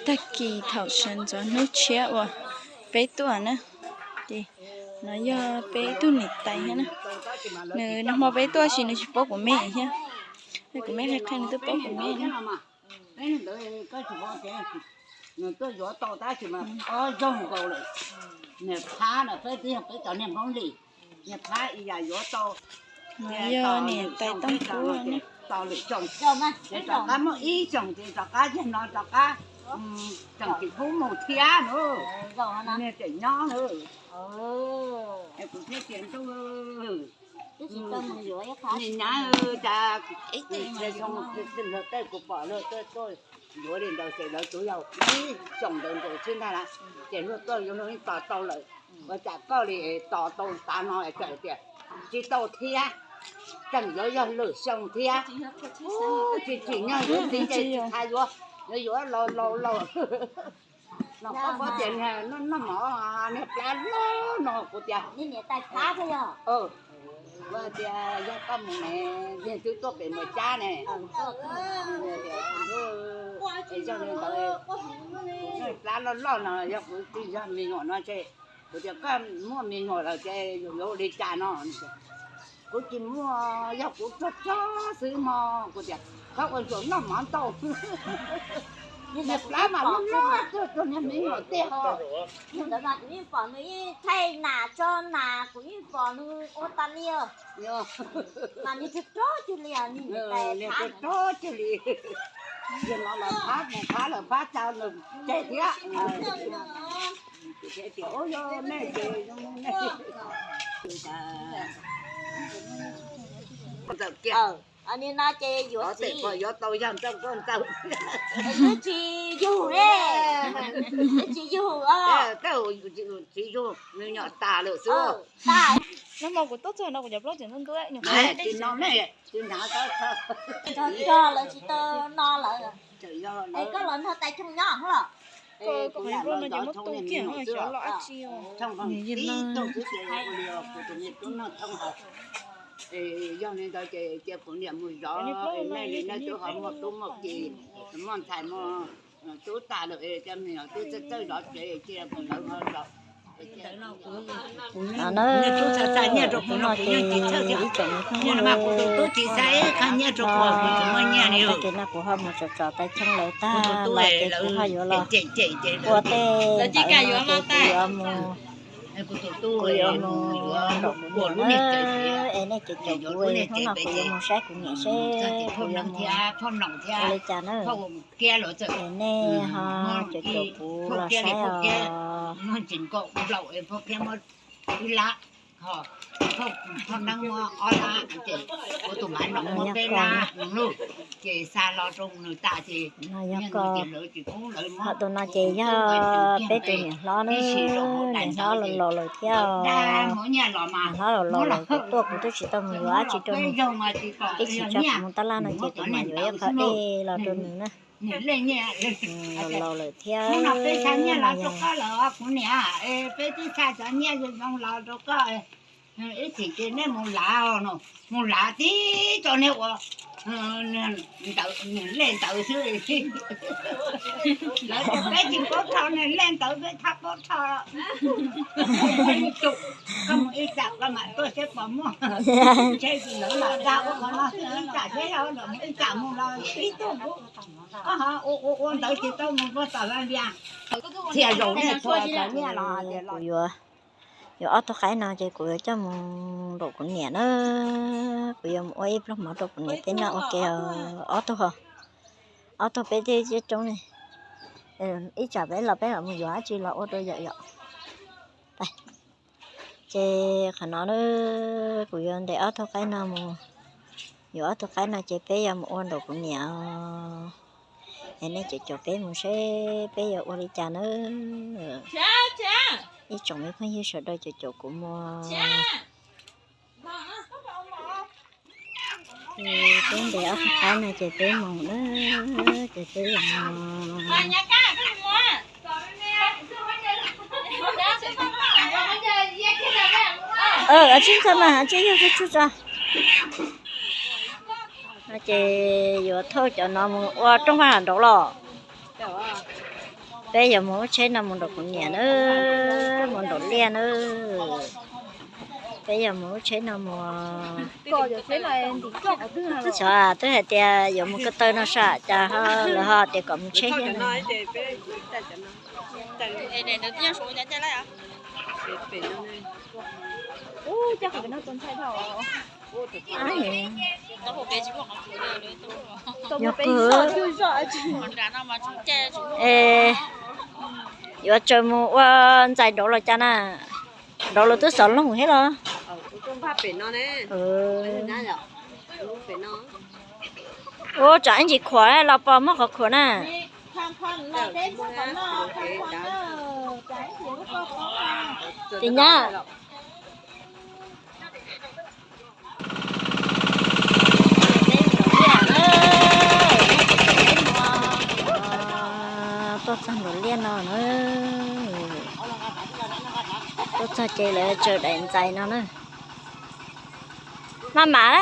Tag kis thaum sawv ntxov hnub tshiab uas peb tuaj na, ces no yog peb tug niam tais thiab na. Nws nag hmo peb tuaj tab sis nws tsis paub kuv me thiab, kuv me qhia qhia nws twb paub kuv me na. Nws tuaj yuav tau tab sis mas ob zaug nkaus lawm. Niag phab no peb twb yog peb cov niag Hmoob li, niag phab ib yam yuav tau. Yog niam tais Tooj Kub ces tos lwm xyoo, ces rov qab muaj ib xyoos ces rov qab yog no rov qab tseem tsis pub mus thiab na, niag tseem nyob na. Kuv thiaj tias ntuj, niag nyab cas, tej kuv pom luag tuaj yuav li ntawd ces lawv twb yog ib xyoos ntawd nkaus xwb ntag na, ces luag tuaj yuav luag yeej tos tau lawm. Ua cas koj li tos tau tav no txawm tias tsis tau thiab, tseem yuav yog lwm xyoo thiab. Tsis tsim nyog yuav txiv ces tsis tas yuav, yuav yuav laus laus laus. Los koj paub tias noj mov niag plab loj no kuv tias, kuv tias yog koj mus ne, yog twb tuaj pem Muas Cab ne. Yog li ntawd, plab loj loj no yog kuv tsis yog me nyuam no ces kuv tias koj muaj me nyuam lawm ces yuav ua li cas no. Kuv tsis muaj, yog kuv tsuag tsuag xwb mog. Kuv tias koj ua ntsuam noj mov ntau. Niag plab mas loj loj tuaj tsuag niag me nyuam tej ho. Ntawd mas kuv yeej pom nws yeej thaij nas tso nas, kuv yeej pom nws ua tas li. Mas nws tsuag tsuag cuag li, niag tsuag tsuag cuag li. Yog no los phab mus phab lawm phab tsa lawm ces thiab. Tias yog nej ces nej. Ntawm kiag, nim no ces yuav txiv, yuav tau yog nrauj nkauj ntxawm. Twb tsis yug ne, twb tsis yug, tsis yug, nws nyom tas lawm xwb. Nag hmo kuv tuaj txog no kuv cov plaub tseem ntub ntub. Tsis no ne, tsis hnav, lawv tsis tau no lawm. Es koj los nrog tais Thooj nyob los? Koj, koj qhov nplooj no ces muab tu kiag xyov los dab tsi. Yog li ntawd ces cia kuv niam mus zov, nej li nej twb ho muaj tub muaj ki, muaj ntxhais muaj tub tas lawm, cov me nyuam twb txawj txawj zov tsev, cia kuv lawv ho zov. No na, hnub no ces ib tsoom me phooj ywg, tag kis no kuv ho mus tsom tsom tais Thooj lawv tag los ces kuv ho yuav los ua tej ntawd no ces kuv yuav mus, kuv yuav mus nraum kuv niam na. Es nej caum caum kuv, hnub no kuv yuav mus saib kuv niam seb kuv yuav mus ua li cas na. Es nej ho caum caum kuv los saib os. Ib lab, phauj Neeb muab ob lab, ces kuv tus mav no muab peb lab, ces xa los rau nws tas ces no yog koj. Ho tus no ces yog peb tus niam hlob na, niam hlob los laus lawm thiab. Niam hlob los laus lawm, kuv tuaj kuv twb tsis tau mus yuav dab tsi rau nws. Ib chim tso kuv mus tab laj no ces kuv mam yuav ib qho dej los rau nws na. Los laus lawm thiab no yog. Peb twb xa cov nyiaj zoo zoo los rau koj. Ib chim ces nej mus lav, mus lav tib co niag ua ntawd, niag lej ntawd xwb. Lawv tias peb tsis paub rho niag lej ntawd, peb txhob paub rho. Koj mus ib tsam koj mam tuaj seb puas muaj. Ntshe tsis lawv mam dag ua qhov no xwb, ib tsam seb yog lawv mus ib tsam mus los tib tug. Koj ho ua ua ua ntawd ces tau mus puag tom Vaj Vias. Txhia zaus nej txhua cov nyiaj los tias los yuav, yuav ob tug qaib no ces kuv yuav coj mus nraum kuv niam na. Kuv yuav mus ua ib pluag mov rau kuv niam peb noj ua ke ob tug ho. Ob tug peb tej coob ne, ib tsam peb los peb mam mus yuav dab tsi los ua rau yom yom. Ces qhov no kuv yuav ntes ob tug qaib no mus, yuav ob tug qaib no ces peb yuav mus ua nraum kuv niam. Es nej caum caum peb mus seb peb yuav ua li cas na. Ib tsoom me phooj ywg sawv daws caum caum kuv mus. Ces peb ntes ob tug qaib no ces peb mus na, ces peb yuav mus. Tsis ntxhais mas tsis yog tsuj tso. No ces yuav thauj cov no mus ua rooj vag nraud los. Peb yuav mus lub tsheb no mus nraum kuv niam na, mus nraum liaj na. Peb yuav mus lub tsheb no mus. Xyov twb hais tias yuav mus ko taw no sam cas lawv ho tias kom mus tsheb thiab na. Yog kawg. Es yuav tsaws mus ua ntxais nraud los cas na? Nraud los twb xov loog thiab los? Ua tsam ib ntsis khuam los pos muab qhov khuam na. Ces nyab. Tuaj txog nraum liaj no na. Tuaj txog ces lawv tsaws daim ntxais no na. Maj mam na.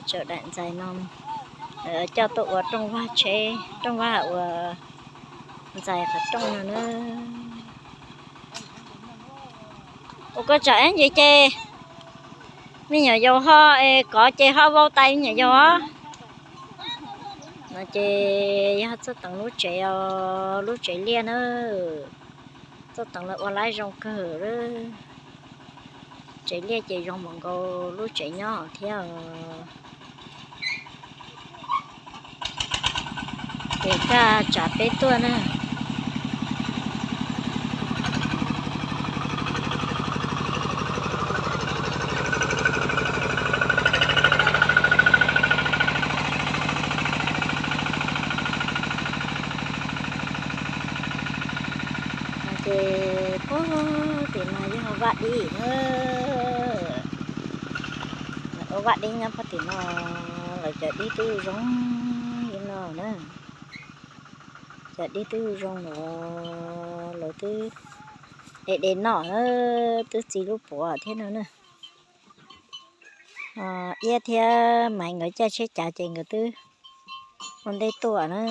Tsaws daim ntxais no coj tuaj ua rooj vag tsheb, rooj vag ua ntxais qhov rooj no na. Ua koj tsam ib ntsis ces me nyuam yaus ho es kov ces ho vau tais me nyuam yaus os. No ces yog txoj teev lub tsev os, lub tsev liaj na. Txoj teev lawv ua laib zoo kawg. Tsev liaj ces zoo npaum nkaus lub tsev nyob thiab os. Ces kaj tsav peb tuaj na. Ces puag tim no yog vaj dib na. Ua vaj dib nyob puag tim no, lawv cov dib twb zoo li no na. Cov dib twb zoo los lawv twb de de noj na, twb txi lub puav thiab no na. Iab thiab Maiv nkawd caij tsheb cav ces nkawd twb ua ntej tuaj na.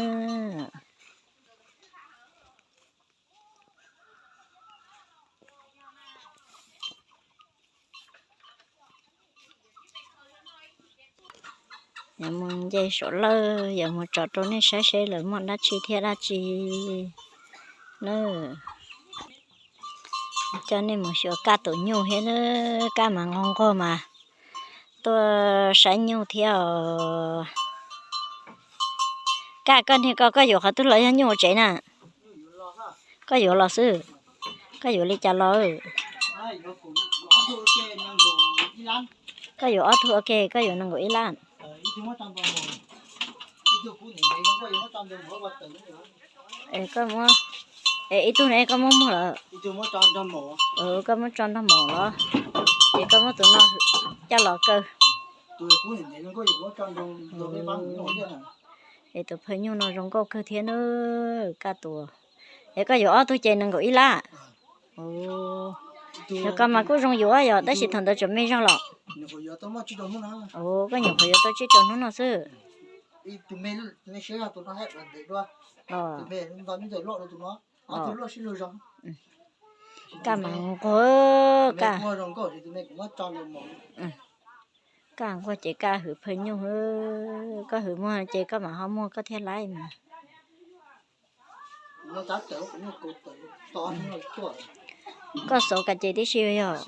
Yuav mus nce saum lawj, yuav mus tso rau nej saib seb lawv muaj dab tsi thiab dab tsi na. Coj nej mus xyuas Kaj tus nyuj thiab na, Kaj mas nquag nquag mas tuaj saib nyuj thiab os. Kaj, koj niag ko koj yuav qhov twg los yog nyuj ua tsev na? Koj yuav los xwb. Koj yuav li cas los? Koj yuav ob tug ua ke, koj yuav nees nkaum ib lab. Koj muab, ib tug ne koj muab muag lawm. Koj muab tso nrog maum los, ces koj muab tus no coj los kaw. Es tus phaj nyuj no zoo nkauj kawg thiab na, Kaj tus. Es koj yuav ob tug ces nees nkaum ib lab. Yog koj mas kuj zoo yuav yom, tab sis thaum ntawd tseem me zog los. Koj nyuam qhuav yuav tau tsib rau hnub no xwb. Kaj mas nquag, Kaj, Kaj nquag ces Kaj hwv phaj nyuj, koj hwv muag ces koj mam ho muag koj thiaj laib mas. Koj xauv kas ces tib si yog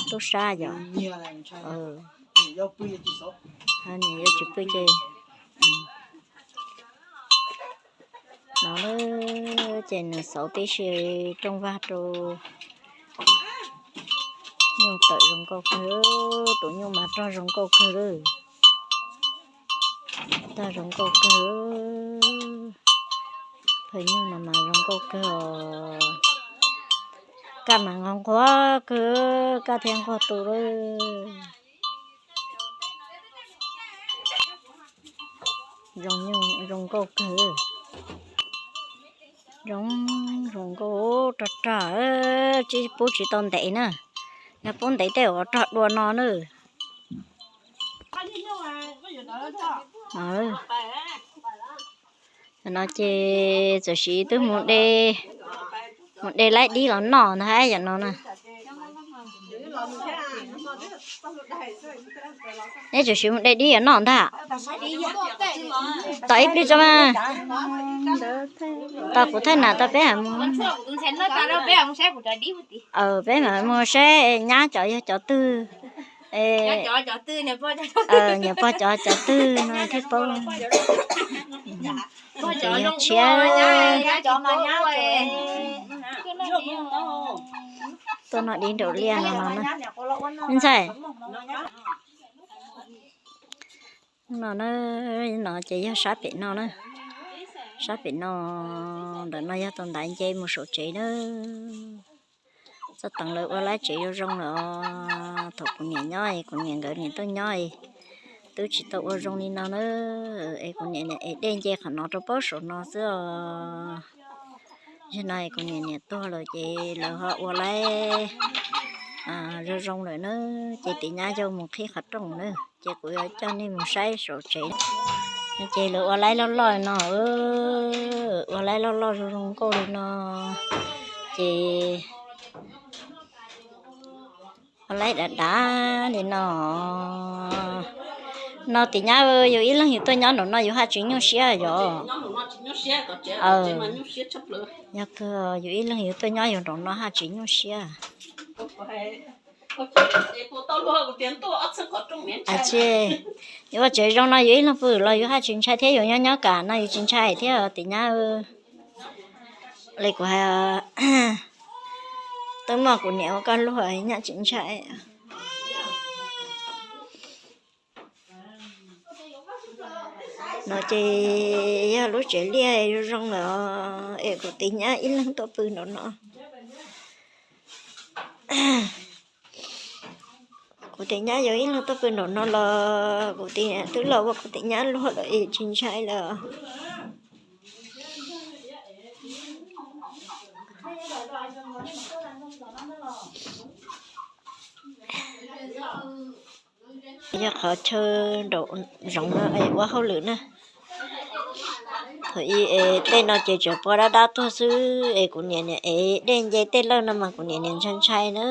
tub sab yom. Nws yuav tsis pw ces no ces nws xauv tib si rooj vag rau. Nyuj tawm zoo nkauj kawg, tus nyuj mas rog zoo nkauj kawg lawm. Tag zoo nkauj kawg. Phaj nyuj no mas zoo nkauj kawg os. Kaj mas nquag nquag kawg, Kaj thiaj nquag tu lawm. Zoo nyuj zoo nkauj kawg. Zoo, zoo nkauj rog rog, tsis pub tsis tau ntev na. Yog pub ntev tej uas rog dua no na. Aw, No ces txawm siv twb mus de, mus de laib dib los noj ntag yam no na. Neb txawm siv mus de dib los noj ntag. Tos ib pliag tso mas. Tos kuv thaj nam tau peb ha mus. Peb mam mus saib nyab cov yog cov twg. Niam pog cov cov twg no thiaj paub. Cov yog tshiab. Tuaj noj dib nraum liaj no no na. Ntxhais. No na, no ces yog sab pem no na. Sab pem no, ntawm no yog tau ntaiv nce mus saum tsev na. Txoj teev lawv ua laib tsev zoo zoo lawm os. Thaum kuv niam nyob es kuv niam nkawd niam tuaj nyob es twb tsis tau ua zoo li no na. Es kuv niam niam ev dej nce qhov no rau pob saum no xwb os. Yog no es kuv niam niam tuag lawm ces lawv ho ua laib zoo zoo lawm na. Ces tim nyab yau mus qhib qhov rooj na, ces kuv yuav coj nej mus saib saum tsev. Ces lawv ua laib loj loj no, ua laib loj loj zoo zoo nkauj li no. Ces ua laib dav dav li no. No tim nyab yus ib leeg yus tuaj nyob nraum no yus haj tsis nyuaj siab yom? Yog kawg, yus ib leeg yus tuaj nyob yus nraum no haj tsis nyuaj siab. Tsis, yus ua tsev zoo no yus ib leeg pw los yus haj tsis ntshai thiab, yus nyob nyob kam no yus tsis ntshai thiab tim nyab. Li kuv hais, twb muaj kuv niam ua koj luag nyab tsis ntshai. No ces yog lub tsev liaj zoo zoo lawm es kuv tiv nyab ib leeg tuaj pw nraum no. Kuv tiv nyab yog ib leeg tuaj pw nraum no los kuv tiv twb los ua kuv tiv nyab luag lawm es tsis ntshai lawm. Yog qhov chaw nraum zoov no es ua hauj lwm na. Thaum ub es tej no ces tseem pua dab dab tuag xwb es kuv niam niam ev dej nce tej lawj no mas kuv niam niam ntshai ntshai na.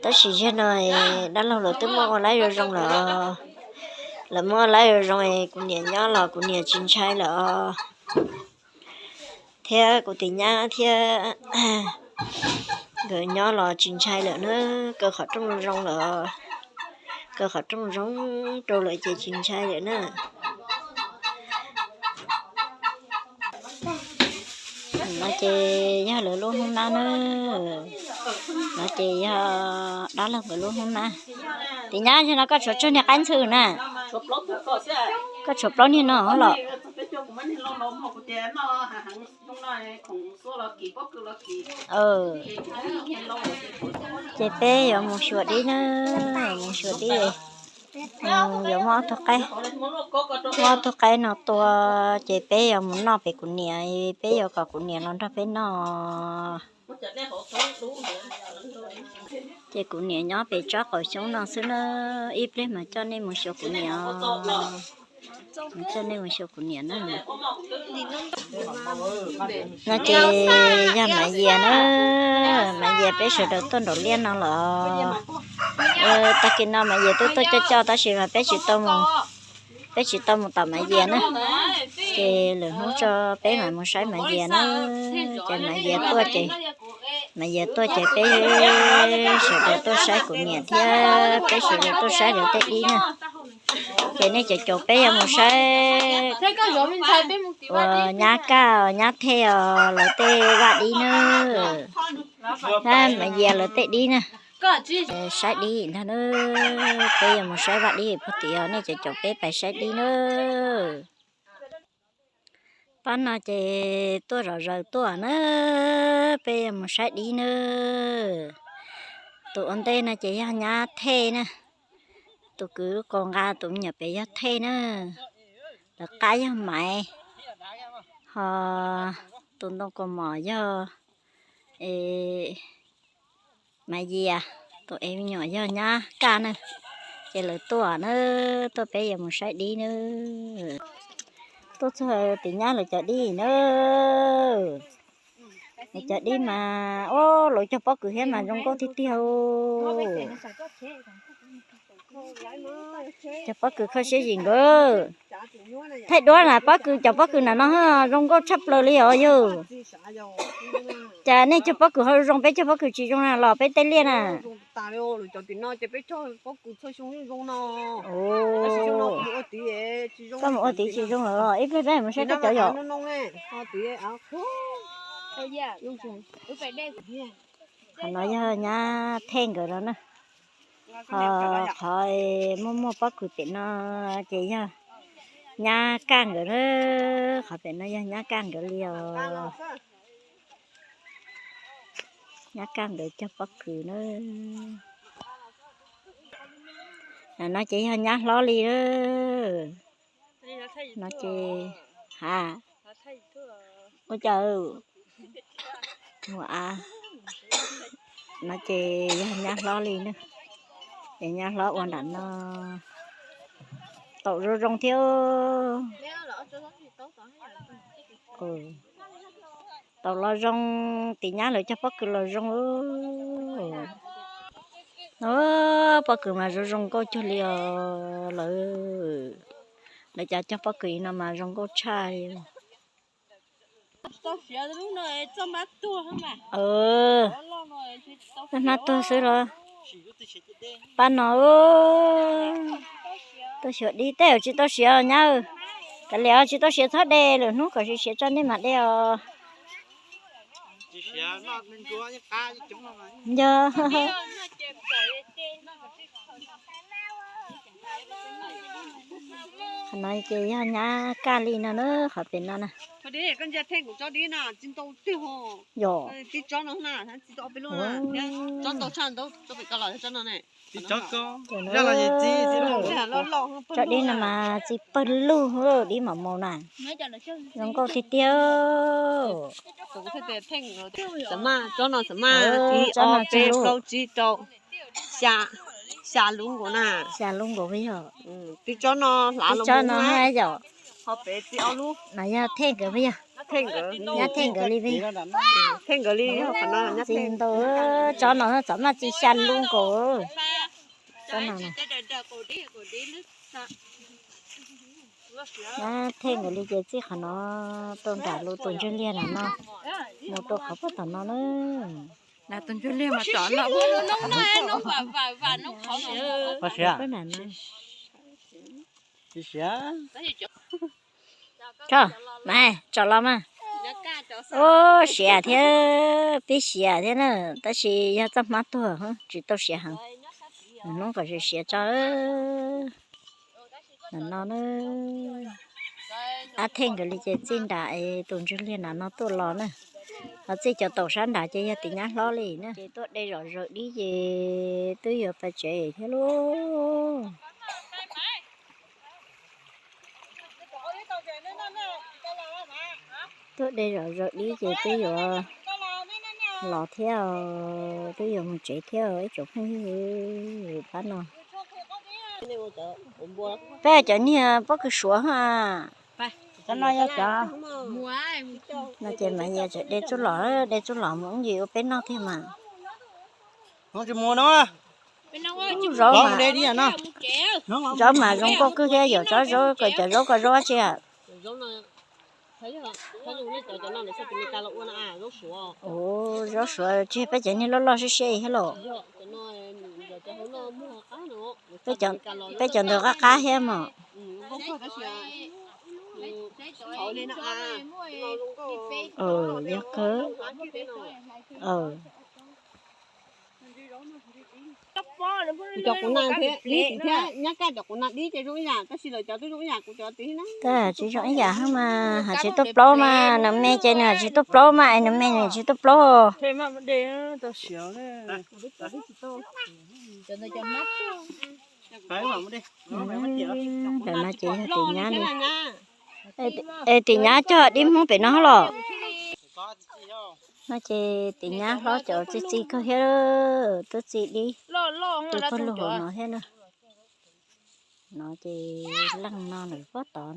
Tab sis zaum no dab laug lawv twb muab ua laib zoo zoo lawm. Lawv muab ua laib zoo zoo es kuv niam nyob los kuv niam tsis ntshai lawm os. Thiab kuv tiv nyab thiab nkawd nyob los tsis ntshai lawm na. Kaw qhov rooj zoo lawm, kaw qhov rooj zoo rau lawm ces tsis ntshai lawm na. No ces yog lawv lub hnub nab na. No ces yog dab laug nkawd lub hnub nab. Tiv nyab, zaum no koj tshuav tsawg niag qaib ntxhw na? Koj tshuav plaub niag no los? Ces peb yuav mus xyuas dib na, mus xyuas dib. Yuav muab ob tug qaib, muab ob tug qaib no tua, ces peb yuav mus noj pem kuv niam, peb yuav kom kuv niam los nrog peb noj. Ces kuv niam nyob pem tsob qaum xyoob no xwb na, ib pliag mas coj nej mus xyuas kuv niam. Coj nej mus xyuas kuv niam na. No ces yog Maiv Yias na, Maiv Yias peb sawv daws tuaj nraum liaj no los. Tag kis no Maiv Yias twb tuaj coj coj tab sis mas peb tsis tau mus, peb tsis tau mus tom Maiv Yias na. Ces lwm hnub tso peb mam mus saib Maiv Yias na. Ces Maiv Yias tuaj ces, Maiv Yias tuaj ces peb sawv daws tuaj saib kuv niam thiab peb sawv daws tuaj saib lawv tej dib na. Ces nej caum caum peb yuav mus saib uas nyab Kaj nyab Thej os lawv tej vaj dib na. Maiv Yias lawv tej dib na. Saib dib ntag na, peb yuav mus saib vaj dib puag tim os, nej caum caum peb pais saib dib na. Pab no ces tuaj zom zaws tuaj na, peb yuav mus saib dib na. Tus ua ntej no ces yog nyab Thej na, tus kwv kaus nqa tus me nyuam pem yog Thej na, lawv qab yog Maiv, ho tus ntoo kaus mom yog Maiv Yias, tus ev me nyuam yog nyab Kaj na. Ces lawv tuaj na, tuaj peb yuav mus saib dib na. Tuaj txog tim nyab lawv cov dib na. Lawv cov dib mas, o, lawv cog pob kws thiab mas zoo nkauj tiag tiag. Cog pob kws kho siab zim nkawd. Thaij duab na, pob kws, cov pob kws na no zoo nkauj tshaj plaws li os yog. Cas nej cog pob kws ho zoo, peb cog pob kws tsis zoo na los peb tej liaj na. Koj mus ua tid tsis zoo lawm, ib pliag peb mus saib koj cov yom. Qhov no yog nyab Thej nkawd no na. Ho qhov muaj muaj pob kws pem no ces yog nyab Kaj nkawd na. Qhov pem no yog nyab Kaj nkawd li os. Nyab Kaj nkawd cog pob kws na. No ces yog nyab hlob li na. No ces, ha, ua cas, ua a, no ces yog nyab hlob li na. Ces nyab hlob ua nram no, taum zoo zoo thiab. Taum los zoo, tim nyab lawv cog pob kws los zoo. No, pob kws mas zoo zoo nkauj cuag li os lawv. Lawv cov cog pob kws no mas zoo nkauj tshaj li. Txoj hmab tuag xwb los. Pab no, tuaj xyuas dib tej tsis tau siav nyab. Kav liam tsis tau siav txhob de, lwm hnub kom siav tso nej mam de os. Yog. Qhov no ces yog nyab Kaj li no na, qhov pem no na. Yog. Tsob dib no mas txi pawg lug, dib mos maus na. Zoo nkauj tiag tiag. Tsob no tsob no txi lub, xya lub nkaus na. Xya lub nkaus yog. Tib tsob no hlav los yom. No yog Thej nkawd yog. Nyab Thej nkawd li, Thej nkawd li. Txi ntau, tsob no txawm maj txi xya lub nkaus. Tsob no na. Nyab Thej nkawd li ces txij qhov no tuaj nram lub tus ntswg liag na no, mus rau qhov puag tom no na. Tus ntswg liag mas tsom no. Koj, na, tsom los mas. Ub, siav thiab, pib siav thiab na, tab sis yog txoj hmab tuag tsis tau siav heev. Hnub kom siav siav tso. Nram no na, Ab Thej nkawd li ces txij nram es tus ntswg liag nram no tuaj los na. Ho txij cov taum sab nrad ces yog tim nyab hlob li na. Ces tuaj de zom zaws dib ces twb yuav pais tsev thiab lauj. Tuaj de zom zaws dib ces twb yuav los thiab, twb yuav mus tsev thiab ib tsoom phooj ywg pab no. Peb cov niag pob kws suav ha. No ces mas yog tseem de txuj lom, de txuj lom mus ib yim ua peb noj thiab mas. Zaub mas, zaub mas zoo nkauj kawg thiab, yog tsob zaub, cov zaub ko zaub tsi. Ub, zaub suav tsis peb cov niag loj loj siab siab thiab los. Peb cov ntawd qab qab thiab mas. Yog kawg. Cov kuv na, dib thiab nyab Kaj cov kuv na dib ces zoo ib yam, tab sis lawv cov twb zoo ib yam kuv cov tid na. Tab tsis zoo ib yam hab mas, hais tsis tuaj plaub mas, nws me ces nws tsis tuaj plaub mas, es nws me nws tsis tuaj plaub. Ntawm no ces yog tim nyab li. Es tim nyab cog dib Hmoob pem no los. No ces tim nyab hlob cov txi txi kawg thiab, twb txi dib, twb pawg lug hauv no thiab na. No ces leej no lawm pob tod.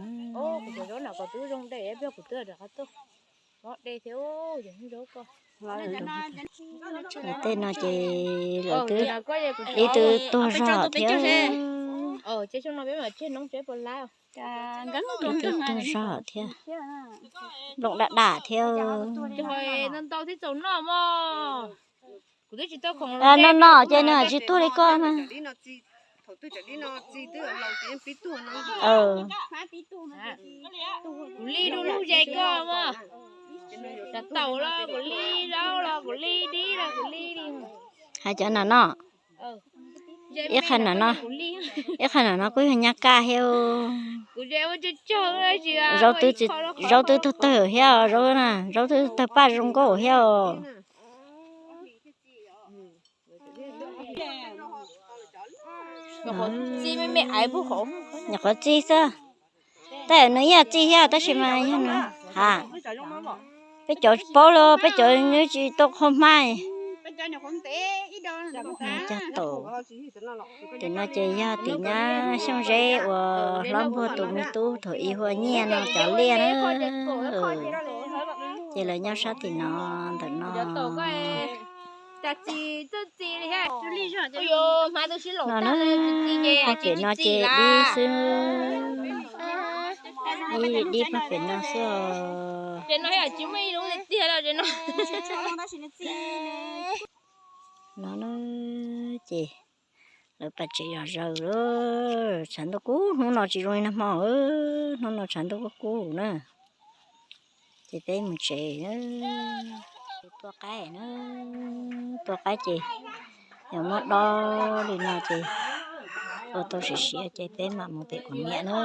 Tej no ces lawv twb, ib twb tuag zog thiab. Ib twb tuag zog thiab. Nplooj daj daj thiab. No no ces nws tsis tuag li koj na. Kuv li lub lub ze koj mas. Cov taum los kuv li, zaub los kuv li, dib los kuv li li. Hais cov nam no, ib qho nam no, ib qho nam no kuj yog nyab kaj thiab. Zaub twb, zaub twb tawg tawg thiab zaub na, zaub twb tawg paj zoo nkauj thiab os. Nyuam qhuav txi xwb. Tab nws ib yam txi thiab tab sis mas yog nws ha, peb cov paub los peb cov nws tsis tau qhov hmai. Cog taum. Tim no ces yog tim nyab Xyooj Zeb uas hlob npuag tus me tub thaum ub hu ua Nyiaj no cov liaj na. Ces lawv nyob sab tim no, ntawm no. No na, pem no ces dib xwb. Dib pag pem no xwb os. No na, ces lawv pam tsev yos zaws lawm. Tshav ntuj kub, hnub no tsis zoo li nag hmo, hnub no tshav ntuj kub kub na. Ces peb mus tsev. Tua qaib na, tua qaib ces yog muab dob li no ces ua tau siav siav ces peb mam mus pem kuv niam na.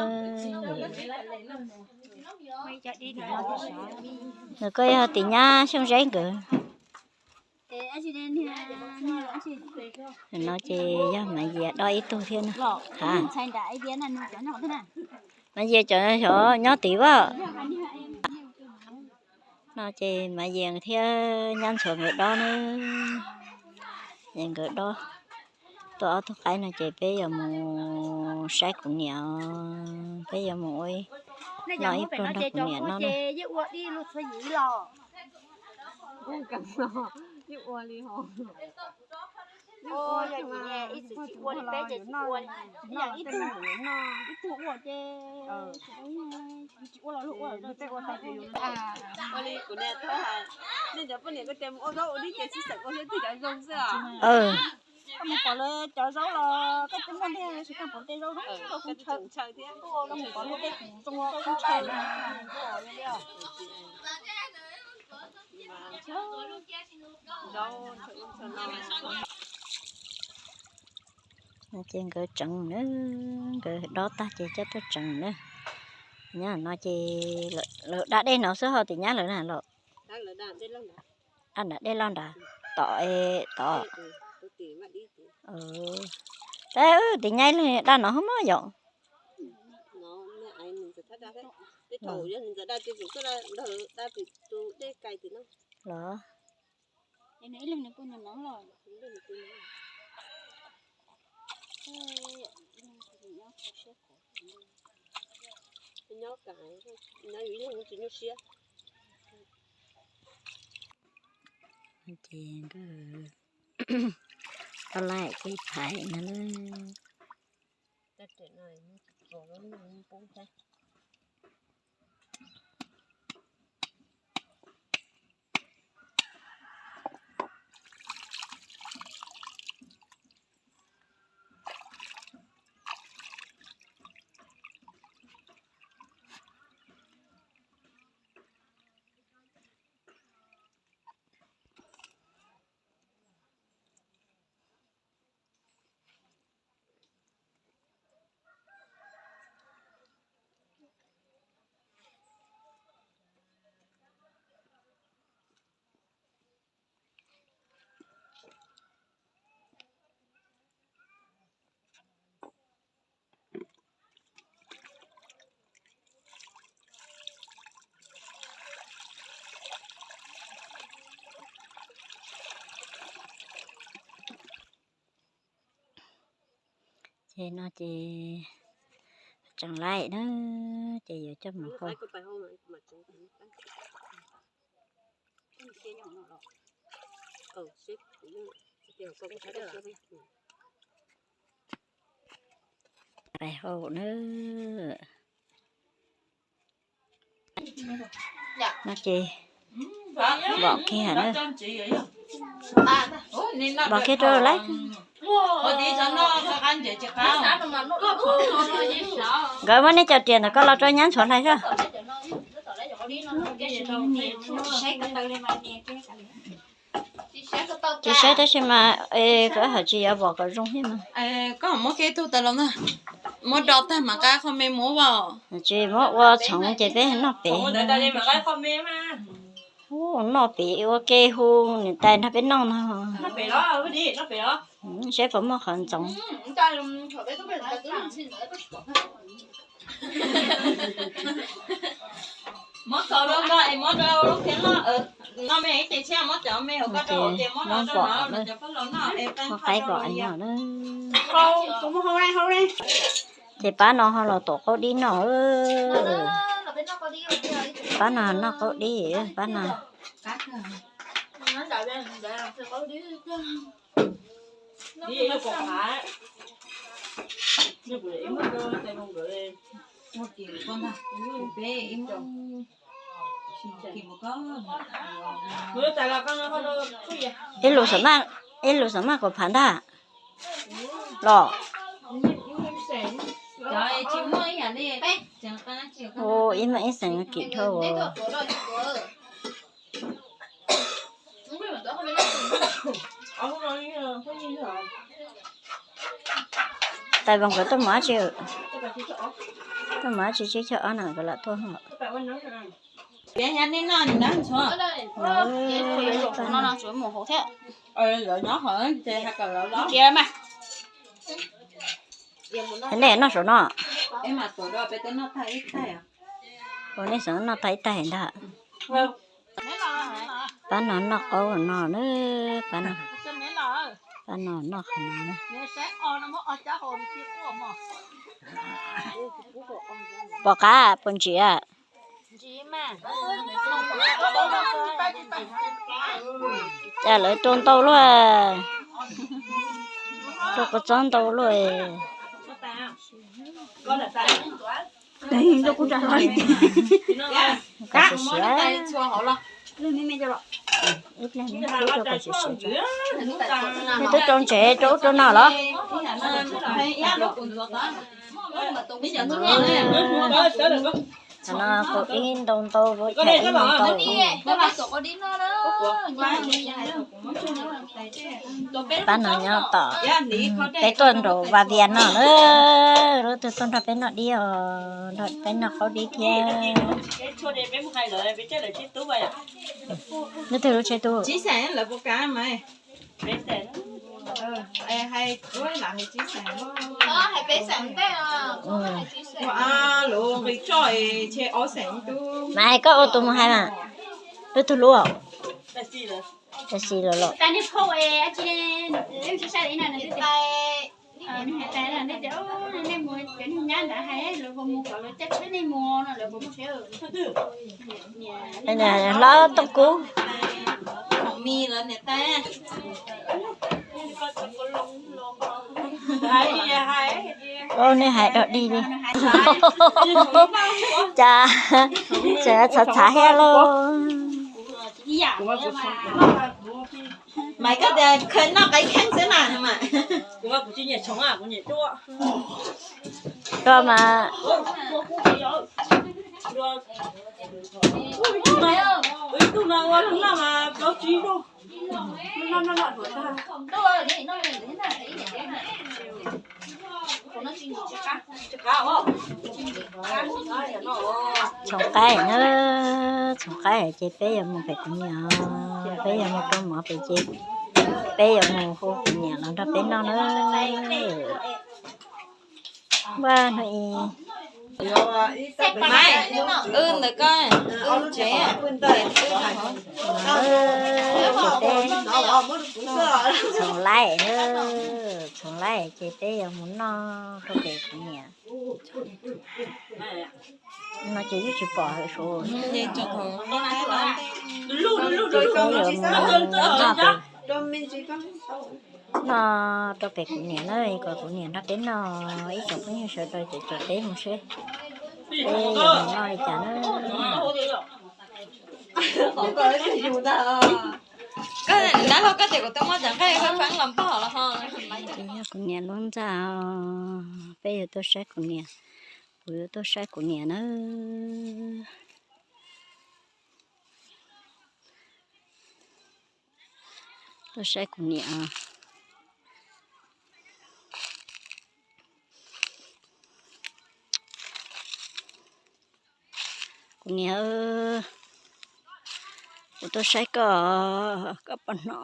Nws koj yog tim nyab Xyooj Zeb nkawd. No ces yog Maiv Yias dob ib tug thiab na. Ha, Maiv Yias cov xyov nyob tid as. No ces Maiv Yias thiab nyab Ntxhuav nkawd dob na. Ces nkawd dob, tua ob tug qaib no ces peb yuav mus saib kuv niam, peb yuav mus ua, noj ib pluag nrog kuv niam noj na. Koj mus pom lawv cov zaub los koj twb muaj ntej, tab sis koj pom tej zaub zoo zoo, koj mus pom lub tej zoo zoo, koj ntshaw. Ces nkawd tseev na, nkawd dob tag ces coj tuaj tseev na. Nyob no ces lawv da dej no xwb ho tim nyab lawv na los. Da nram dej loj nrad, tom, tom. Tab tim nyab ib leeg da no hov mog yom. Los. Ces nkawd tau laij ces phais no na. Ces no ces Tseem laij na, ces yuav coj mus hau. Pais hau na. No ces npom kiag na. Npom kiag rau lawm. Nkawd muab nej cov riam ntawm koj los rau nyab ntxhuav hlais xwb. Tsis saib tab sis mas koj haj tsis yuav pom kom zoo thiab mas. Koj muab kev tug tas los na, muab do tag mas nqa qho me mus ua. Tsis muab ua txhoov ces peb noj pem. Noj pem ua ke hu niam tais nrog peb noj no. Saib puas muaj qhov ntxoov. Muab txaus rau koj es muab rau lub phiab loj, no me ces thiaj muab cov me hauv koj rau hauv ces muab no rau no, cov pab laus noj es muab qaib pom no. Ces pab no ho los tom qaub dib noj. Pab no noj qaub dib, pab no. Ib lus xam maj, ib lus xam maj kuv phav ntag los. Ib maj ib xeem kim dhau. Tais Voos nkawd tuaj mus dab tsi? Tuaj mus dab tsi tsib caug ob na nkawd lam tuaj ho. Nej noj saum no. Ua nej xav noj tag ib taig ntag. Pab no noj qaub no na, pab no, pab no noj qhov no na. Pom qab puas ntsim? Cas lawv rau ntau luaj, rau kua txob ntau luaj. Kom siav siav. Ib pliag twb rau kom siav siav. Nej twb rau ntsev rau ub rau no los? Qhov no qaub dib ntau ntau, ua cas ib ntau ntau. Pab no nyob tom, peb tuaj nraum Vaj Vias no na, lub twg tuaj nrog peb noj dib os, nrog peb noj qaub dib thiab. Lub twg lub tsheb tub? Mas koj ua tus mus hais mas, lub twg lub? Tab sis los los. Hlob Tooj Kub. Nej hais dog dig li. Cas txhav txhav thiab lauj. Maiv, koj tias khaws noj qaib kheeb xwb na mas. Koj mas. Txhoov qaib na, txhoov qaib ces peb yuav mus pem kuv niam, peb yuav mus rau mov pem ces peb yuav mus hu kuv niam los nrog peb noj na. Vaj no i. Maiv, wb ntawm koj, wb tsev, wb tsev teb. Txhoov laij, txhoov laij ces peb yuav mus noj rau pem kuv niam. No ces yeej tsis pom hauv su. Noj rau pem kuv niam na, kom kuv niam nrog peb noj, ib tsoom phooj ywg sawv daws ces caum peb mus seb peb yuav mus noj li cas na. Ces yog kuv niam lub ntxa os, peb yuav tuaj saib kuv niam, kuv yuav tuaj saib kuv niam na. Tuaj saib kuv niam. Kuv niam, kuv tuaj saib koj, koj puas hnov,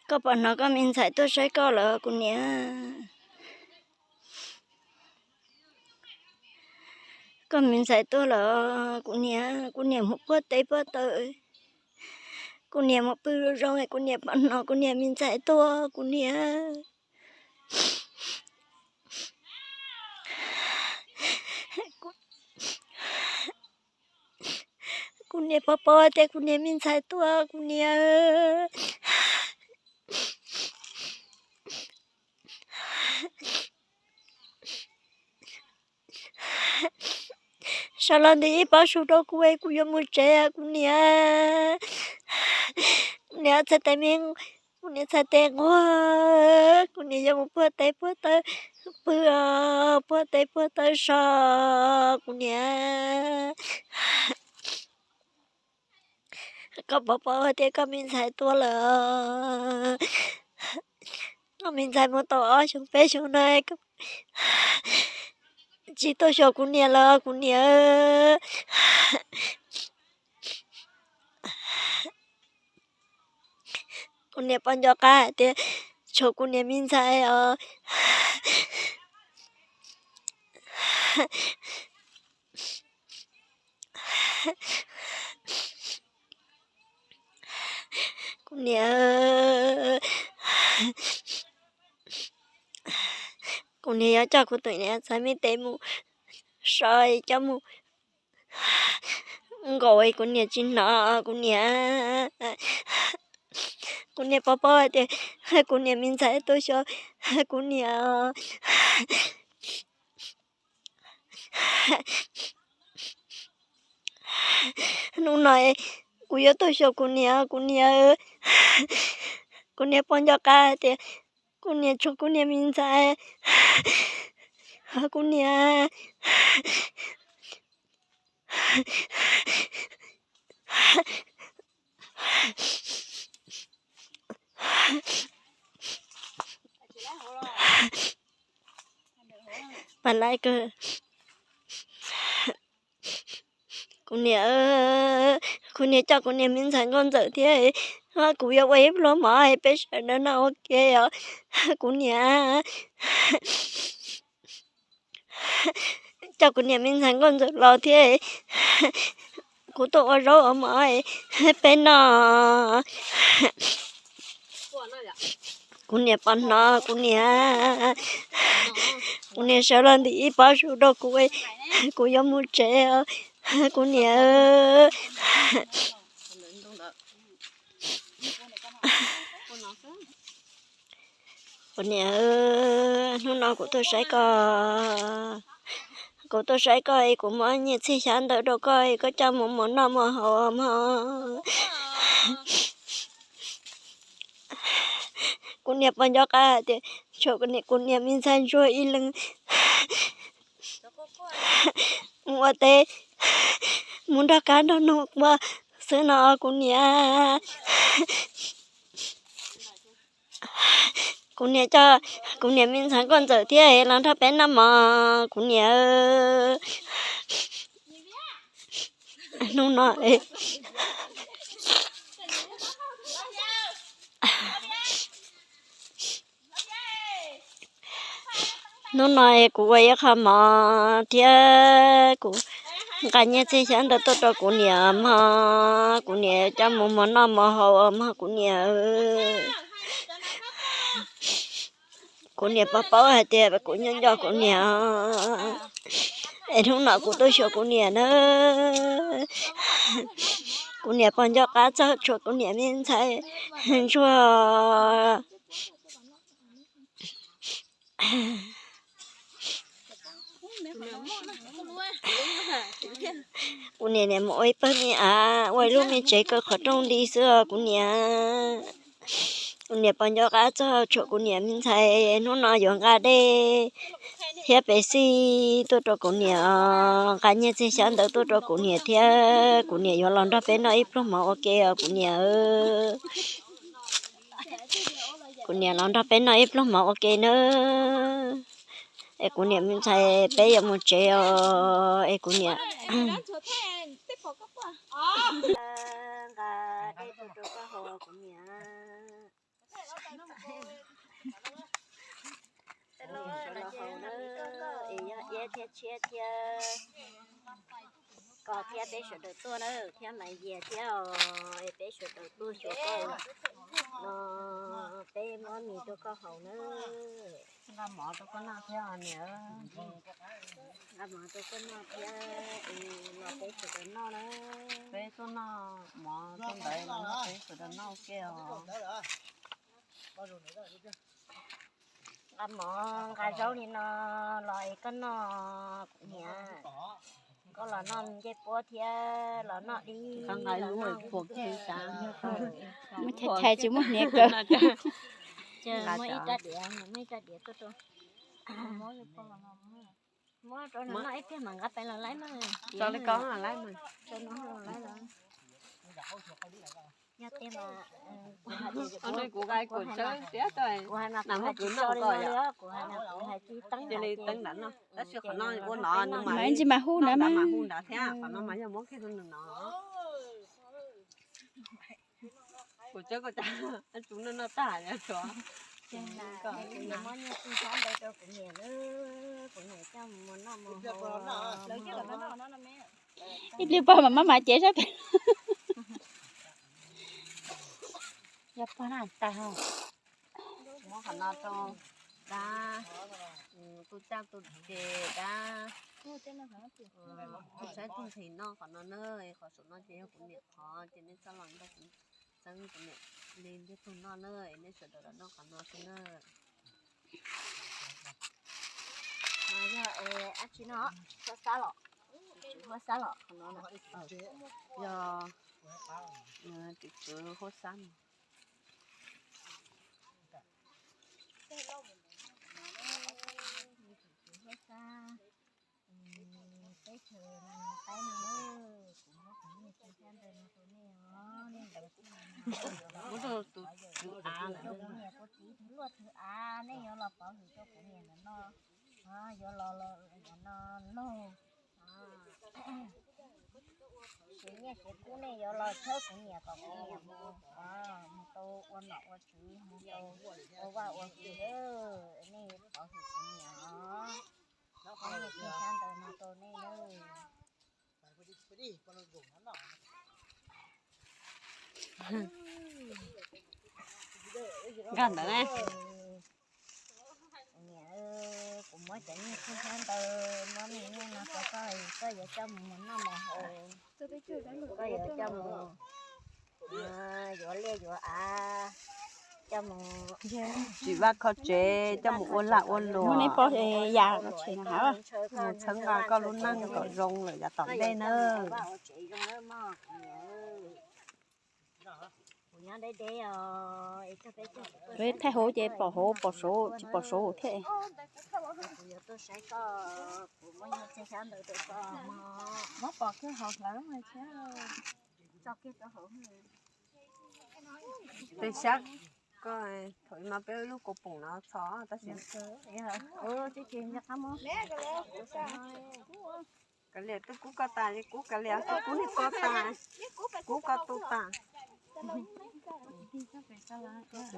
koj puas hnov koj me ntxhais tuaj saib koj lawm kuv niam? Koj me ntxhais tuaj lawm kuv niam, kuv niam mus puag teb puag taw, kuv niam mus pw zoo zoo, kuv niam puas hnov kuv niam me ntxhais tuaj kuv niam? Kuv niam puas paub tias kuv niam me ntxhais tuaj kuv niam? Sawv los ntim ib pob su rau kuv es kuv yuav mus tsev kuv niam. Kuv niam txhais tes me, kuv niam txhais tes nquag, kuv niam yuav mus puag teb puag taw pw, puag teb puag taw so kuv niam. Koj puas paub tias koj me ntxhais tuaj lawm? Koj me ntxhais mus tau ob xyoos peb xyoos no tsis tuaj xyuas kuv niam lawm kuv niam. Kuv niam puas nco qab hais tias tshuav kuv niam me ntxhais os? Kuv niam, kuv niam yuav coj kuv tus niam ntxhais me tes mus so coj mus nkaum, kuv niam tsis hnov kuv niam. Kuv niam puas paub hais tias kuv niam me ntxhais tuaj xyuas kuv niam? Hnub no kuv yuav tuaj xyuas kuv niam, kuv niam, kuv niam puas nco qab hais tias kuv niam tshuav kuv niam me ntxhais? Kuv niam, pab laib kawg. Kuv niam, kuv niam coj kuv niam me ntxhais nkauj ntxawm thiab, kuv yuav ua ib pluag mov peb sawv daws noj ua ke os. Kuv niam coj kuv niam me ntxhais nkauj ntxawm los thiab, kuv tuaj ua zaub ua mov peb noj. Kuv niam puas hnov kuv niam? Kuv niam sawv los ntim ib pob su rau kuv, kuv yuav mus tsev os kuv niam. Kuv niam, hnub no kuv tuaj saib koj, kuv tuaj saib koj es kuv muab nyiaj txiag xyab ntawv rau koj es koj coj mus mus noj mus haus mog. Kuv niam puas nco qab hais tias tshuav kuv niam me ntxhais ntsuag ib leeg mus ua teb, mus nrog kab nrog noog ua xwb no kuv niam. Kuv niam coj kuv niam me ntxhais nkauj ntxawm thiab los nrog peb noj mov kuv niam. Hnub no, hnub no kuv ua ib qho mov thiab kuv nqa nyiaj txiag xyab ntawv tuaj rau kuv niam mog, kuv niam coj mus mus noj mus haus mog kuv niam. Kuv niam puas paub hais tias kuv nyob nco kuv niam, es hnub no kuv tuaj xyuas kuv niam na. Kuv niam puas nco qab txog tshua kuv niam me ntxhais ntsuag. Kuv niam niam mus ua ib pawg me av, ua ib lub me tsev kaw qhov rooj li xwb os kuv niam. Kuv niam puas nco qab txog tshua kuv niam me ntxhais, hnub no yuav nqa dej thiab pes xij tuaj rau kuv niam os, nqa nyiaj txiag xyab ntawv tuaj rau kuv niam thiab kuv niam yuav los nrog peb noj ib pluag mov ua ke os kuv niam. Kuv niam los nrog peb noj ib pluag mov ua ke nawb. Es kuv niam me ntxhais peb yuav mus tsev os es kuv niam. Nqa dej tuaj rau koj haus kuv niam. Sawv daws los haus na, es yog iab thiab tshiab thiab koj thiab peb sawv daws tuaj na, thiab Maiv Yias thiab os, es peb sawv daws tuaj xyuas koj no, peb muab mis rau koj haus na. Nqa mov rau koj noj thiab os niam. Nqa mov rau koj noj thiab, es los peb sawv daws noj na. Peb tuaj noj mov tuaj ntawd los noj peb sawv daws noj ua ke os. Nqa mov nqa zaub li no los es koj noj kuv niam. Koj los noj ncej puab thiab los noj dib, los noj muab chais chais tsis muaj hniav kaw. Muaj ib rab diav, muaj ib rab diav tuaj rau. Muab rau nws noj ib pliag mam nqa pais los laib mas. Tso li ko laib mas. Yog tias mas kuv hais tias kuv hais mas kuv hais mas kuv hais tsis tso li no li os, kuv hais mas kuv hais tsis teeb li teeb nrad no. Tab sis qhov no ua no nws mas ntsis mas hu nrad mas hu nrad thiab, qhov no mas yog muab kiag rau nws no. Kuv tseeb kuv cas tsum noj noj tag li tsuav. Kuv yuav muab nyiaj txiag xyab ntawv rau kuv niam, kuv niam coj mus noj mus haus. Ib pliag pog mam maj mam cev sab pem. Yog pog na tas. Muab qhov no rau dab, tus caj tus ces dab, tus saib tus nqhis noj qhov no na, qhov saum no ces yog kuv niam qhov ces nej txhob los nrog kuv txeeb kuv niam li ntiag tug noj na, nej sawv daws los noj qhov no xwb na. Yog dab tsi no, huab xab los, huab xab los qhov no, yog tus tswv huab xab. Huab xab, teb chaws qaib no na, kuv muab kuv nyiaj txiag xyab ntawv no rau nej os, nej ntawd kuv, kuv tus av, kuv niam kuv txiv thwv luaj thwv av, nej yuav los pov hwm rau kuv niam ntawm no, yuav los ntawm no laug siv nyiaj siv kub, nej yuav los tshawb kuv niam kom kuv niam mus, mus tau ua nom ua tswv, mus tau ua vaj ua tsev, nej pov hwm kuv niam os. Muab nyiaj txiag xyab ntawv no rau nej nawb. Nkag ntawd ne. Niam, kuv muab cov nyiaj txiag xyab ntawv, muab me nyiaj no rau koj, koj yuav coj mus mus noj mus haus, koj yuav coj mus yuav liaj yuav av, coj mus tsim vaj kho tsev, coj mus ua lag ua luam, mus txhawb nqa koj lub neej kom zoo lawm yav tom ntej nawb. Kuv nyob deb deb os, es cog peb cog kuv tuaj saib. Thaij hauv ces pom hauv pom saud tsis pom saud thiab. Kuv yuav tuaj saib koj, kuv muab nyiaj txiag xyab ntawv rau koj. Muab pom kiag hauv hlawv thiab. Tso kiag rau hauv. Tej xyab, koj, thaum ub no peb lub kaus poom no txhos tab sis kav liam twb kub koj tas, kub kav liam kub niag koj tas, kub koj tu tas.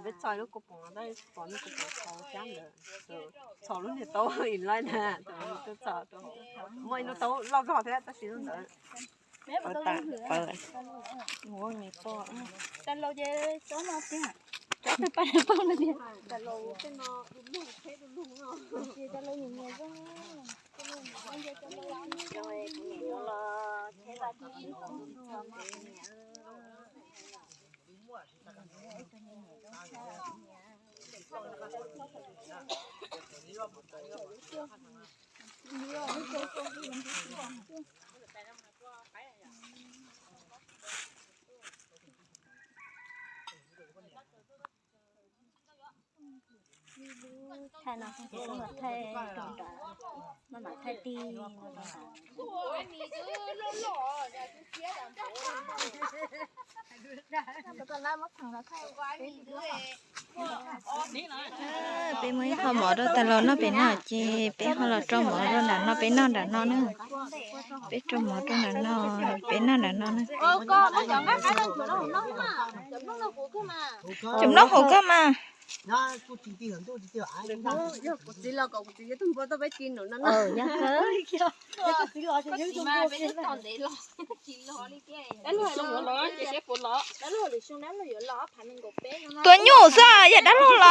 Peb txhos lub kaus poom no tab sis pom lub kaus poom txhos xyab ntawd, txhos lub niag taub ib lais na, muaj ib lub taub loj zog thiab tab sis lub ntawd pawv tas pawv. Tas los ces tsob no tiag. Tsob tawg paj dawb paug no tiag. Thaij no, thaij rau nram, no mas thaij ti no. Peb muaj ib qho mov rau tais laus noj pem no ces peb ho los rau mov rau nram no peb noj nram no na. Peb rau mov rau nram no, peb noj nram no na. Cov nplooj hauv koj mas. Tua nyuj xwb yog dab laug los.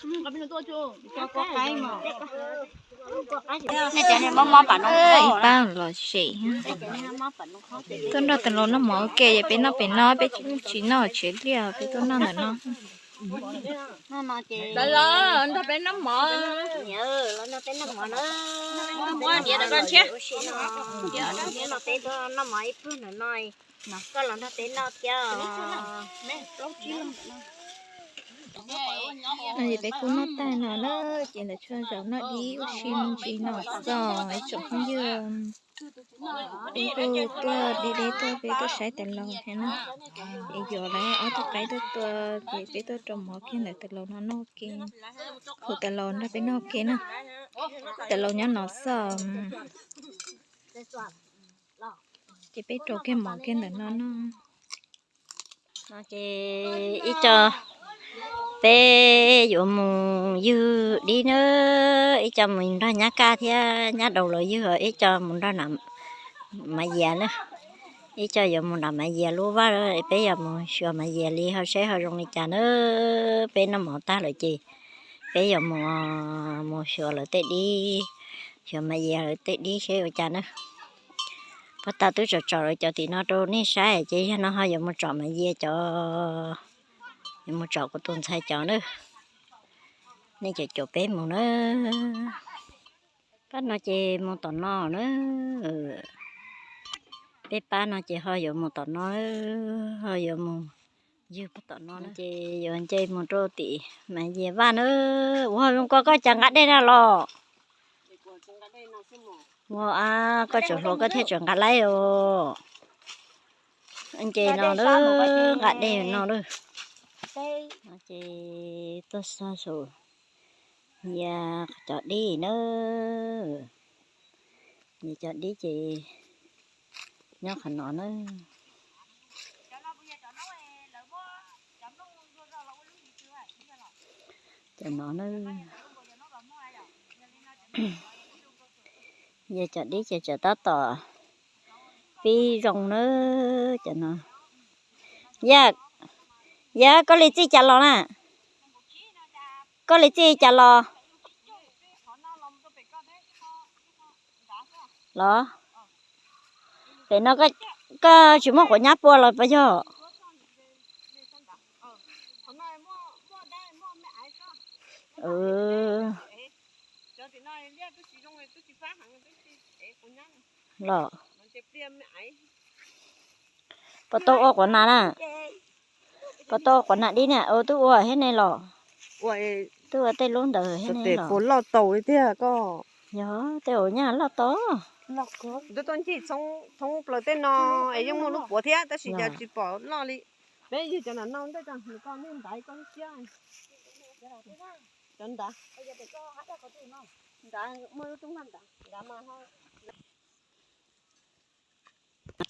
Ib pab los sem tuaj nrog tais laus noj mov ua ke, yog peb noj pem no, peb tsis noj tshiav liaj, peb tuaj noj ntawm no. Peb tuaj noj mov ib pluag ntawm no, koj los nrog peb noj thiab. Peb kuj noj tag no na, ces lawv tsuas zaum noj dib ua si me ntsis no xwb ib tsoom phooj ywg. Peb kuj tuaj deb deb tuaj, peb tuaj saib tais laus thiab na. Es yuav lawv ob tug qaib tuaj tua, ces peb tuaj rau mov kiag ntawm tais laus no noj ke. Hu tais laus nrog peb noj ke na. Tais laus nyob no xwb. Ces peb rau kiag mov kiag ntawm no noj. No ces ib co peb yuav mus ywg dib na, ib co mus nrog nyab kaj thiab nyab daus los ywg, ib co mus nrog Maiv Yias na. Ib co yuav mus nram Maiv Yias lub vaj, peb yuav mus xyuas Maiv Yias li ho seb ho zoo li cas na. Peb noj mov tag lawm ces peb yuav mus, mus xyuas lawv tej dib, xyuas Maiv Yias lawv tej dib seb ua cas na. Pog tas twb tsom tsom lawv cov tim no rau nej saib, ces yog no ho yuav mus tsom Maiv Yias cov, yuav mus tsom kuv tus ntxhais cov na. Nej cov caum peb mus na. Pab no ces mus tom no na. Peb pab no ces ho yuav mus tom no, ho yuav mus ywg pab tom no ces yuav nce mus rau tim Maiv Yias vaj na. Ua zoo ko koj cas nqa dej na los? Ua, koj tseem hluas koj thiaj tseem nqa laib os. Nce no lawm, nqa dej no lawm. Ces tuaj xa saum Yias cov dib na. Yias cov dib ces nyob qhov no na. Cov no na. Yias cov dib ces tseem tab tom pib zoo na. Cov no. Yaj, Yaj, koj li txij cas los na? Koj li txij cas los? Los? Pem no koj tsis muaj quav nyab pua los puas yog? Los? Puas tau ua quav nas na? Puas tau ua quav nas dib na? Twb ua thiab ne los? Twb ua tej lub ntawd thiab ne los? Puas loj tau li tiag koj? Yog tej ua nyaj loj tau. Twb tuaj ncig thoob plaws tej no es yeej muaj lub puav thiab tab sis cas tsis pom loj li. Peb yug cov nram no ntej, nws koj niag ntaiv koj lub siab. Cov nrad, nrad muaj lub tub nrad, nrad mas ho.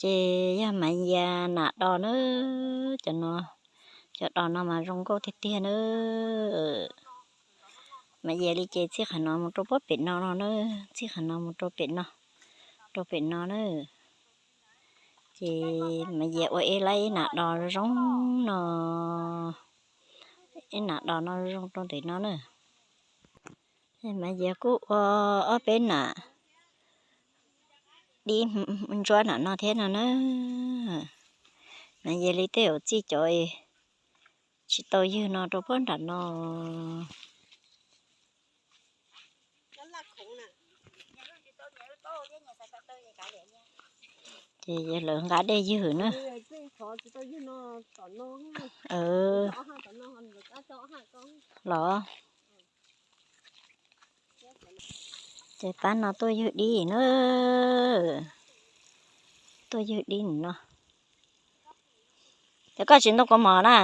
Ces yog Maiv Yias nas dos na, cov no, cov dos no mas zoo nkauj tiag tiag na. Mas Yias li ces txij qhov no mus rau pem no no na, txij qhov no mus rau pem no, rau pem no na. Ces Mas Yias ua ib lab ib nam dos zoo no, ib nam dos no zoo rau ntawm no na. Mas Yias kuj ua ob peb nam dib ntsuab nram no thiab no na. Mas Yias li tej zaum txij cov tsis tau ywg no rau puag nram no. Ces lawv nqa dej ywg na. Los, ces pab no tuaj ywg dib na, tuaj ywg dib no. Ces koj tsis ntoo kaus mom na?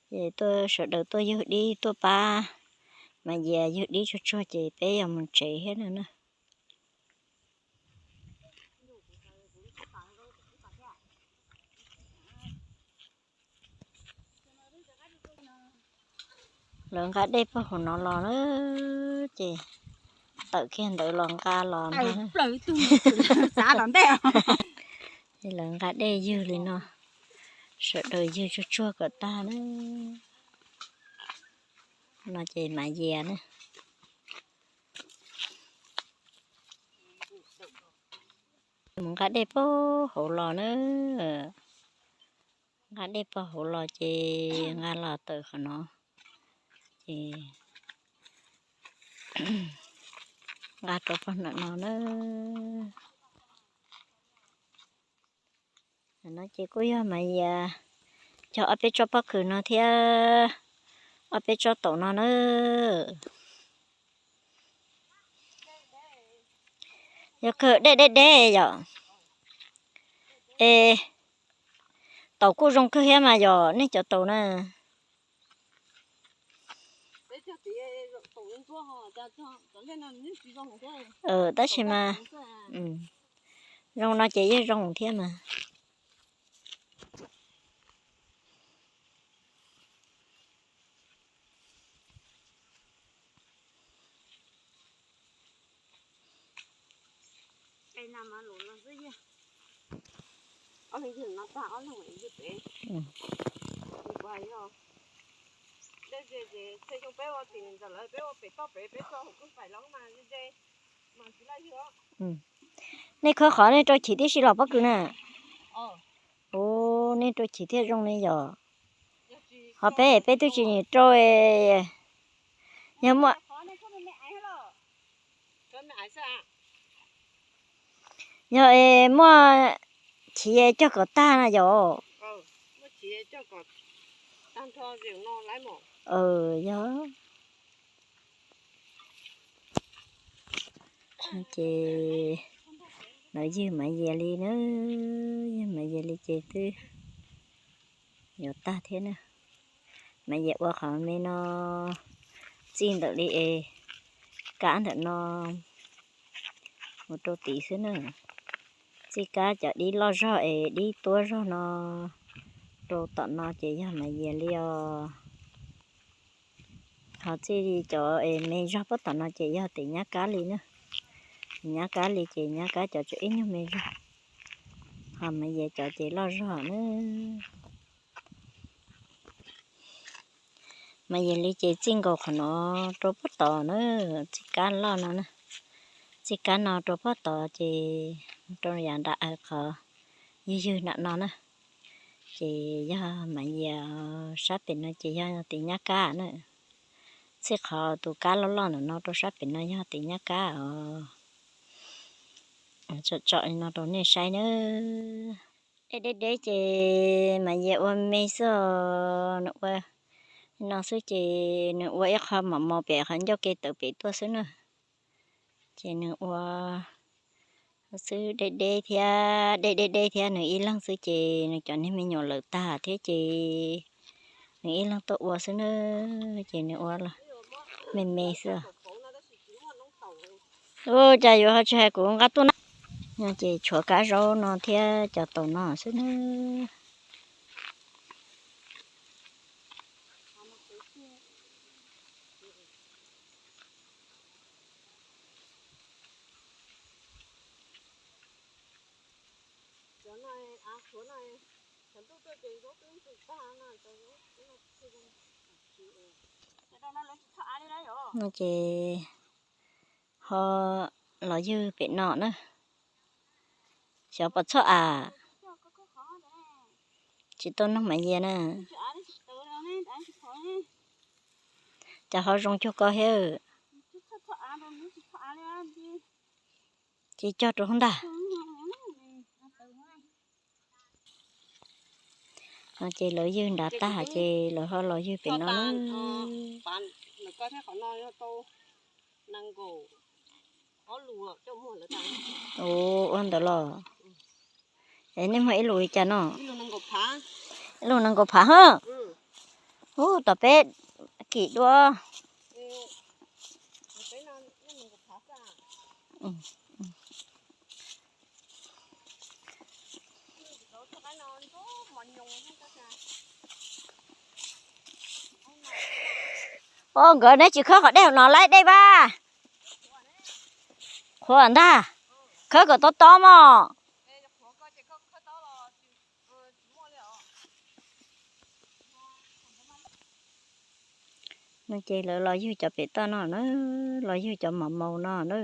Ces tuaj sawv daws tuaj ywg dib tuaj pab Mas Yias ywg dib tsuag tsuag ces peb yuav mus tsev thiab no na. Lawv nqa dej puag hauv no los na, ces tawm kiag ntawd los nqa los no. Lawv nqa dej ywg li no, sawv daws ywg tsuag tsuag kom tag na. No ces Mas Yias na. Mus nqa dej puag hauv los na. Nqa dej puag hauv los ces nqa los tawm qhov no, ces nqa rau puag nram no na. No ces kuj yog Mas Yias cog ob peb tsob pob kws no thiab ob peb tsob taum no na. Yog kawg dej deb deb yom. Es taum kuj zoo kawg thiab mas yog nej cov taum na. Tab sis mas zoo no ces yeej zoo thiab mas. Nej khawb qhov nej rau chim tib si los pob kws na. Ub, nej rau chim thiaj zoo ne yom. Ho peb, peb twb tsis rau, yog muaj, yog muaj chiv cog kom tag na yom. Yog. Ces lawv ywg Maiv Yias li na, ywg Maiv Yias li ces twb yuav tag thiab na. Maiv Yias ua qhov me no txij ntawm li es kab ntawm no mus rau tid xwb na. Txij kab cov dib loj zog es dib tuab zog no rau tom no ces yog Maiv Yias li os. Ho txij cov es me zog puag tom no ces yog tim nyab kab li na. Tim nyab kab li ces nyab kab cov tsuas ib nyuag me zog, ho Maiv Yias cov ces loj zog na. Maiv Yias li ces txij nkaus qhov no rau puag tod na, txij kab loj no na, txij kab no rau puag tod ces rau yav nram qhov ywg ywg nram no na. Ces yog Maiv Yias sab pem no ces yog tim nyab kab na. Txij qhov tus kab loj loj ntawm no rau sab pem no yog tim nyab kab os. Tsom tsom li no rau nej saib na. Deb deb deb ces Maiv Yias ua me xwb os, nws ua no xwb ces nws ua ib qho mos mos pem qhov ncauj ke tawm pem tuaj xwb na. Ces nws ua xwb deb deb thiab, deb deb deb thiab nws ib leeg xwb ces nws cov niag me nyuam lawm tag thiab ces nws ib leeg tuaj ua xwb na, ces nws ua los me me xwb. Ua cas yuav ho tsis hais kuv nqa tuaj na. No ces tshuav kab zaub no thiab cov taum no xwb na. No ces ho los ywg pem no na. Xyov puas txhob av. Tsis tau noog Maiv Yias na. Cas ho zoo cuag ko thiab. Ces cog rau hauv ntag. No ces lawv ywg nrad tag ces lawv ho los ywg pem no na. Ua ntawd los. Es nej muag ib lus li cas no? Ib lus nees nkaum phav hab. Ub, tom peb kim dua. Ua nkawd neb tsis khawb qhov dej no laib dej vaj. Qhuav ntag, khawb kom tob tob mog. No ces lawv los ywg cov pem toj no na, los ywg cov mos maus no na.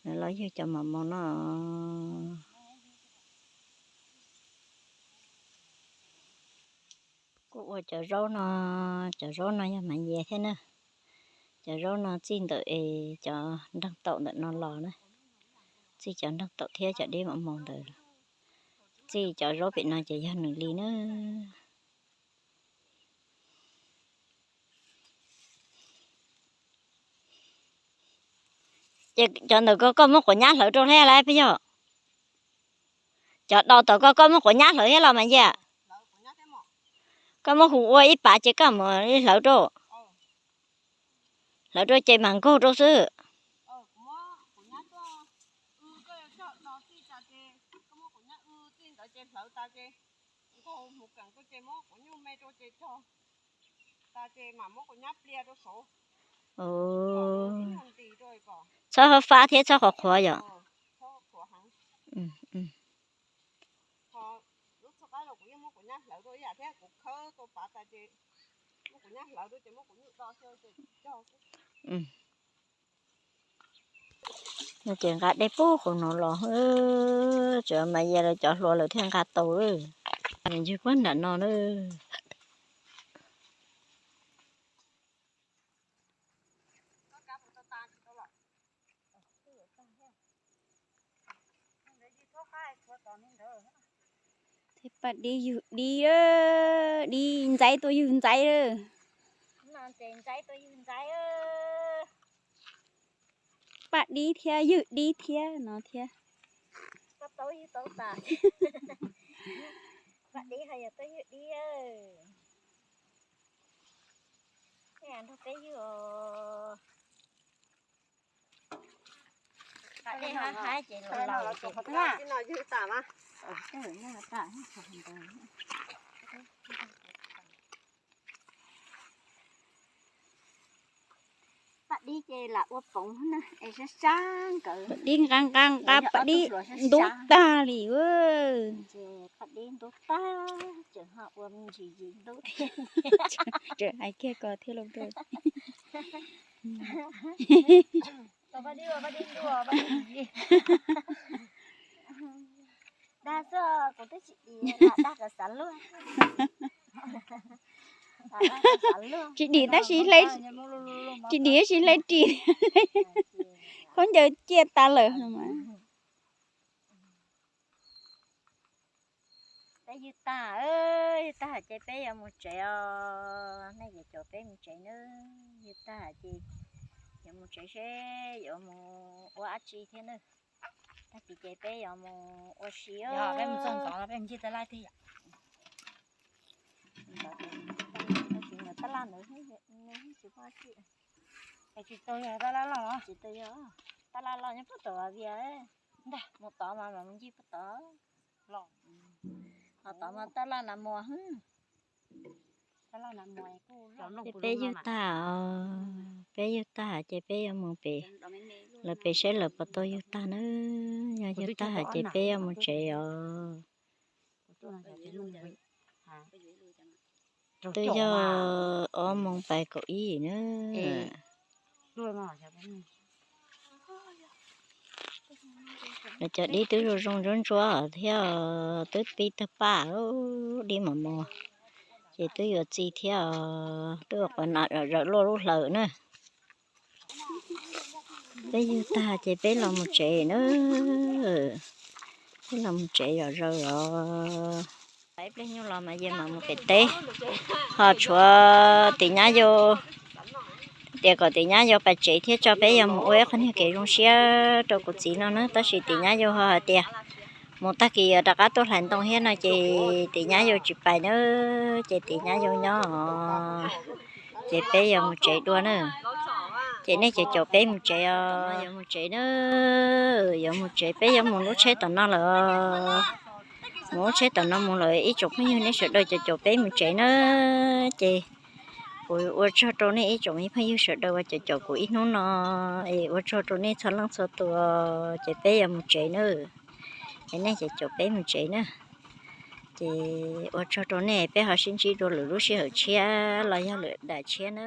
Lawv los ywg cov mos maus no. Kuj ua cov zaub no, cov zaub no yog Maiv Yias thiab na. Cov zaub no txij ntawm es cov nreeg taum ntawm no los na. Txij cov nreeg taum thiab cov dib mos maus ntawd. Txij cov zaub pem no ces yog nws li na. Ces cov ntawm ko koj muab quav nyab hlawv rau thiab lawm peb yog? Cov daus tom ko koj muab quav nyab hlawv thiab los Maiv Yias? Koj muab hu ua ib pas ces koj mam li hlawv rau. Hlawv rau ces mam nkaug rau xwb. Txhob fab fab thiab txhob qhuav qhuav yom. No ces nqa dej puag qhov no los, tseem Maiv Yias lawv cov hluas lawv thiaj nqa tau. Nws ywg puag nram no na. Paj dib ywg dib, dib ntxaib tuaj ywg ntxaib. Paj dib thiab ywg dib thiab no thiab. Paj dib ho yog tuaj ywg dib. Nrog peb ywg os. Paj dib hab haib ces los los ces Paj dib ces lam ua poov na es sab sab nkawd. Paj dib nqa nqa nqa paj dib ntub tag li. Paj dib ntub tag, tseem ho ua me ntsis yim ntub thiab. Tseem hais kiag ko thiab lauj. Dag xwb, kuv twb tsis dim, dag kom xav luag. Tsis dim tab sis hle, tsis dim tab sis hle ris. Khaub ncaws ciaj tas lawm. Peb ywg tag, ywg tag ces peb yuav mus tsev os. Nej ces coj peb mus tsev nawb. Ywg tag ces yuav mus tsev seb yuav mus ua dab tsi thiab nawb. Tag kis ces peb yuav mus ua si. Peb mus txog ntxov no peb mus ncig tab laj tiag yom. Tab laj ntawd tsis muaj dab tsi. Tsis tau yog tab laj loj, tsis tau yog. Tab laj loj nyob puag tom Vias. Ntag, mus tod mas mam mus ncig puag tod. Ho tod mas tab laj Nas Muas. Peb ywg tag os, peb ywg tag ces peb yuav mus pem, lawv pem saib lawv puas tau ywg tag na. Yog ywg tag ces peb yuav mus tsev os. Twb yog ob moos pais kaum ib na. Cov dib twb zoo zoo ntsuab ntsuab thiab, twb pib tawg paj, dib mos mos, ces twb yuav txi thiab, twb ua qhov no zawm luaj lub hlawv na. Peb yug tag ces peb los mus tsev na. Peb los mus tsev zom zaws os. Ib pliag nyuj los mas yawg mam mus pem teb, ho tshuav tim nyab yau, tias kom tim nyab yau pais tsev thiab tso peb yog mus ua ib qho niag kev zoo siab rau kuv txiv no na, tab sis tim nyab yau ho hais tias mus tag kis yuav rov qab tuaj hlais ntoo thiab no ces tim nyab yau tsis pais na, ces tim nyab yau nyob os. Ces peb yuav mus tsev dua na. Ces nej caum caum peb mus tsev os, yuav mus tsev na, yuav mus tsev, peb yuav mus lub tsheb tom no lawm. Mus lub tsheb tom no mus lawm, ib tsoom phooj ywg nej sawv daws caum caum peb mus tsev na. Ces kuv ua tsaug rau nej ib tsoom phooj ywg sawv daws uas caum caum kuv ib hnub no, es ua tsaug rau nej txhua leej txhua tus, ces peb yuav mus tsev na. Es nej caum caum peb mus tsev na. Ces ua tsaug rau nej, peb ho sib ntsib dua lwm lub sij hawm tshiab los yog lwm daim tshiab na.